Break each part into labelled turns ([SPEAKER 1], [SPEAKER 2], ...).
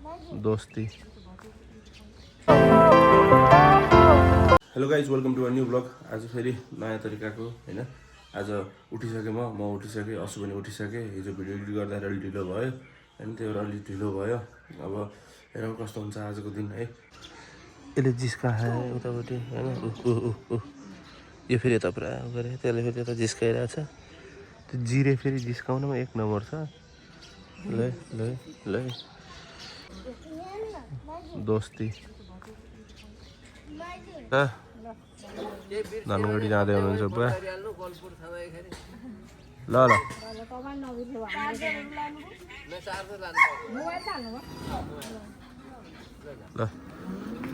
[SPEAKER 1] दोस्ती। Hello guys, welcome to a new blog. आज फेरि नयाँ तरिकाको होइन। आज उठिसकेँ म उठिसकेँ, असु पनि उठिसकेँ। हिजो भिडियो एडिट गर्दा अलि ढिलो भयो होइन, त्यही भएर अलिक ढिलो भयो। अब हेरौँ कस्तो हुन्छ आजको दिन है। यसले जिस्का खायो उतापट्टि होइन। यो फेरि यता पुरा गरे, त्यसले फेरि यता जिस्काइरहेछ। त्यो जिरे फेरि जिस्काउनुमा एक नम्बर छ। ल ल ल दोस्ती। धनगढी जाँदै हुनुहुन्छ बुवा। ल ल ल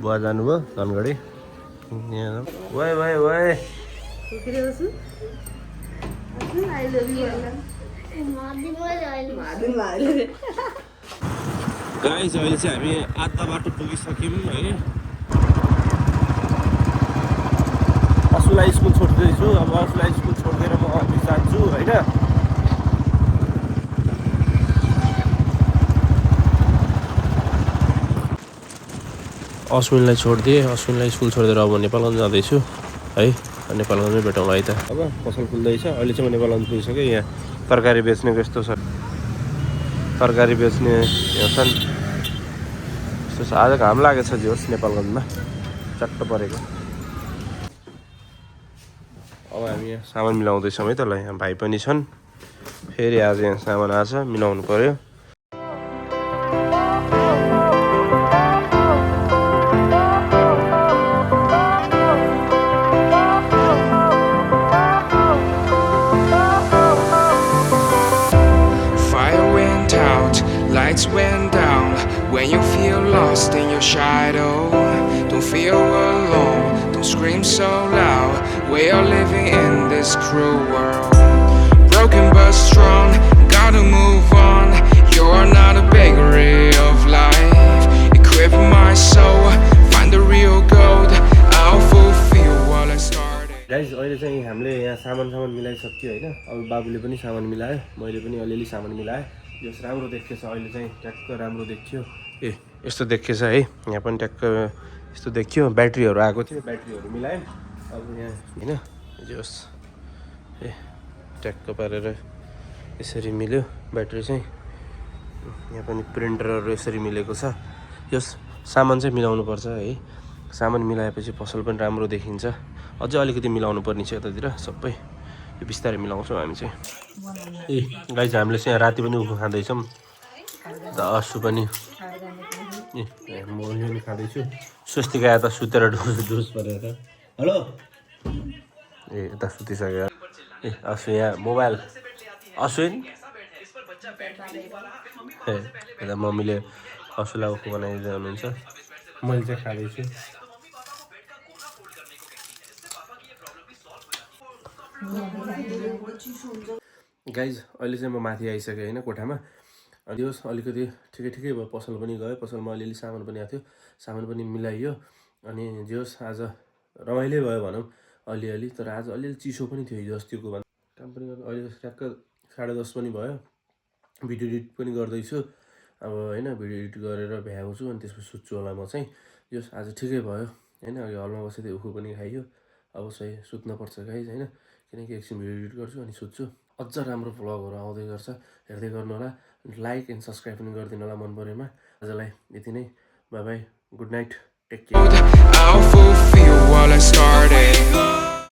[SPEAKER 1] बुवा जानुभयो धनगढी। वाइ वाइ वाइ गाइस, अहिले चाहिँ हामी आधा बाटो पुगिसक्यौँ है। असुलाई स्कुल छोड्दैछु। अब असुलाई स्कुल छोडेर म अफिस जान्छु होइन। अश्विनलाई छोडिदिएँ। अश्विनलाई स्कुल छोडेर अब नेपालगञ्ज जाँदैछु है। नेपालगञ्जमै भेटौँला है त। अब पसल खुल्दैछ। अहिले चाहिँ म नेपालगञ्ज पुगिसकेँ। यहाँ तरकारी बेच्नेको यस्तो छ, तरकारी बेच्ने यहाँ छन् यस्तो छ। आज घाम लागेको छ जे होस् नेपालगञ्जमा, चट्ट परेको। अब हामी यहाँ सामान मिलाउँदैछौँ है त। ल यहाँ भाइ पनि छन्। फेरि आज यहाँ सामान आछ, मिलाउनु पर्यो।
[SPEAKER 2] Lights went down when you feel lost in your shadow. Don't feel alone, don't scream so loud. We are living in this cruel world. Broken but strong, gotta move on. You're not a bakery of life. Equip my soul, find the real gold. I'll fulfill what I started.
[SPEAKER 1] Guys, अहिले चाहिँ हामीले यहाँ सामान मिलाइसक्यो होइन। अब बाबुले पनि सामान मिलायो, मैले पनि अलिअलि सामान मिलाएँ। यो राम्रो देखिएछ, अहिले चाहिँ ट्याक्क राम्रो देखियो। ए यस्तो देखिएछ है। यहाँ पनि ट्याक्क यस्तो देखियो। ब्याट्रीहरू आएको थियो, ब्याट्रीहरू मिलाएँ अब यहाँ होइन। जे होस् ए ट्याक्क पारेर यसरी मिल्यो ब्याट्री चाहिँ। यहाँ पनि प्रिन्टरहरू यसरी मिलेको छ। यो सामान चाहिँ मिलाउनुपर्छ है। सामान मिलाएपछि पसल पनि राम्रो देखिन्छ। अझै अलिकति मिलाउनु पर्ने छ यतातिर सबै। यो बिस्तारै मिलाउँछौँ हामी चाहिँ। ए गाइस, हामीले चाहिँ राति पनि उखु खाँदैछौँ। त असु पनि ए म यो पनि खाँदैछु। स्वस्तिका यता सुतेर ढुस परेर। हेलो ए यता सुतिसक्यो। ए असु यहाँ मोबाइल। अश्विन ए यता मम्मीले असुलाई उखु बनाइदिँदै हुनुहुन्छ। मैले चाहिँ खाँदैछु। गाइज, अहिले चाहिँ म माथि आइसकेँ होइन कोठामा। अनि होस् अलिकति ठिकै भयो। पसल पनि गयो, पसलमा अलिअलि सामान पनि आएको थियो, सामान पनि मिलाइयो। अनि जे होस् आज रमाइलो भयो भनौँ अलिअलि। तर आज अलिअलि चिसो पनि थियो हिजो अस्तिको भन्दा। काम पनि गर्दा अहिले ट्याक्क 10:30 पनि भयो। भिडियो एडिट पनि गर्दैछु अब होइन। भिडियो एडिट गरेर भ्याउँछु अनि त्यसपछि सुत्छु होला म चाहिँ। यो आज ठिकै भयो होइन। अघि हलमा बसेर उखु पनि खाइयो। अब चाहिँ सुत्नुपर्छ गाइज होइन, किनकि एकछिन भिडियो एडिट गर्छु अनि सुत्छु। अझ राम्रो भ्लगहरू आउँदै गर्छ, हेर्दै गर्नु होला। लाइक एन्ड सब्सक्राइब पनि गरिदिनु होला मन परेमा। आजलाई यति नै। Bye bye, good night, take care.